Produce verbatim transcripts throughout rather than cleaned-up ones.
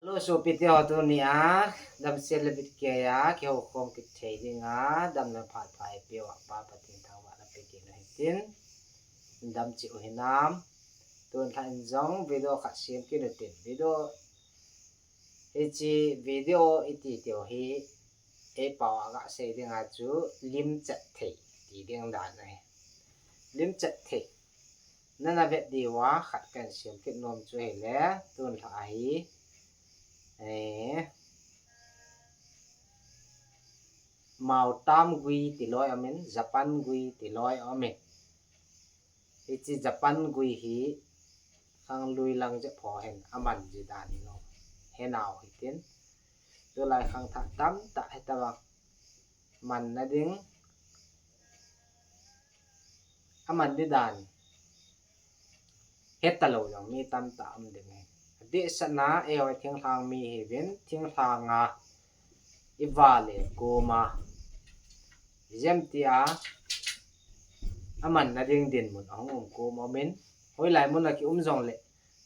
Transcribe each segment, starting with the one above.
Hello, sopite ho, tunia damsel le bitkeija kihoukhom kit thei dinga damna phat pha eipeuva Pa Pathen thangvahna pe kit u hitin, damcheh u hinam. Tun lhah in jong video khat sem kit u hitin, video, hiche video iti tiu hi eipao a gasei dinga chu limchat thei ti ding dan ahi. Limchat thei. Nana vet diuva khat kahin sem kit nom chu hile, tun lhah ahi, eh, Maotam gui tiloi aumin, Japan gui tiloi aumin. Hiche Japan gui hi khanglui lang jep ho hin aman ji dan hi nung henau hitin, tulai khangthah tamtah hitobang manna ding, aman di dan hetalou jong mi tamtah um ding ahi. Adehsetna eiho thinglhang mi hiuvin, thinglhanga ivale koma, ijemtia amanna ding dinmun ahung um kom umin, hoilai muna kium jongle,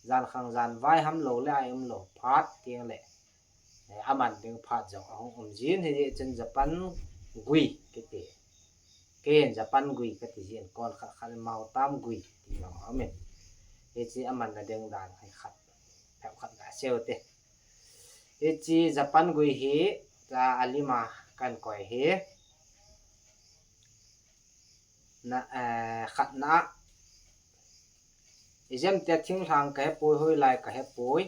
jankhang janvai ham loule a ium lou phat tengle, eh, aman ding phat jong ahung um jin, hijeh chun Japan gui kiti. Keiin Japan gui kati jin, kon khat khat Maotam gui ti jong aumin. Hiche amanna ding dan hi khat, phep khat gasei u hite. Hiche Japan gui hi, ta alima kahin koi hi. Na, eh, khatna, ijemtia thinglhang kahepoi, hoilai kahepoi.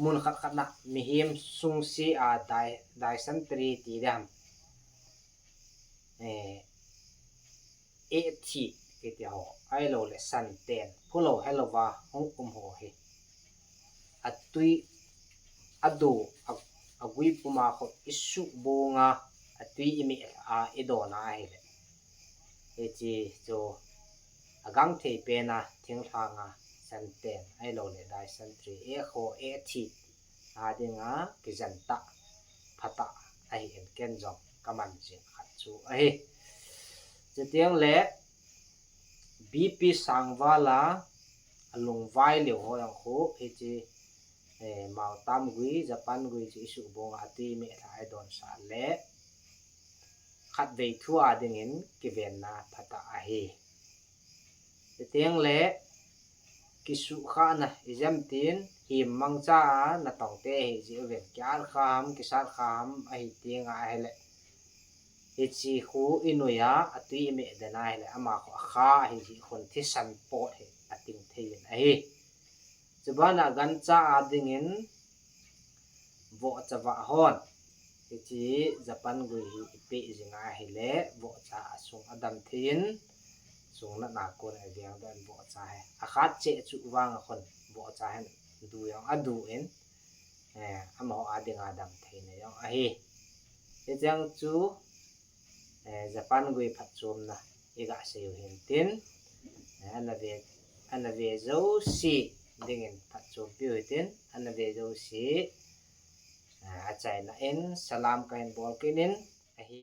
Mun khat khatna mihem sungse a di-, dysentery ti diham, eh, eh thi kiti ho, ahiloule santen, phulou helouva hung um ho hi, atui, adu, a, agui puma khu isuhbonga, atui imeh a idona ahile, hiche chu agangthei pena thinglhanga santen ahiloule dysentery, eh kho, eh thi a dinga kijen tah, phatah ahin, ken jong kaman jing khat chu ahi. Chutengle BP sangvala alungvai leu ho jong khu hiche, eh, Maotam gui, Japan gui chu isuhbonga atui imeh lha a idonsah le khatvei thu a dingin kivenna phatah ahi. Chutengle kisuhkhahna, ijemtin, him mangcha a natongte hijeh uvin, kiat kham, kisat kham ahi tenga ahile, hiche khu inoi a atui imeh den ahile, ama khu akha ahijeh khun thisan pot hi ating thei in ahi. Chubana gancha a dingin vohcha vah hon, hiche Japan gui hi ipeh jing ahile, vohcha asung adam thei in, sung natna kon a veng dan vohcha hi akhat cheh chu vanga khun vohcha hin du jong adu in, eh, amaho a dinga dam theina jong ahi. Hicheng chu, eh, Japan gui phatchomna igasei u hintin, eh, ana ve, ana ve jouse dingin phatchompiu hitin, ana ve jouse, eh, achaina in salam kahin bol kit in ahi.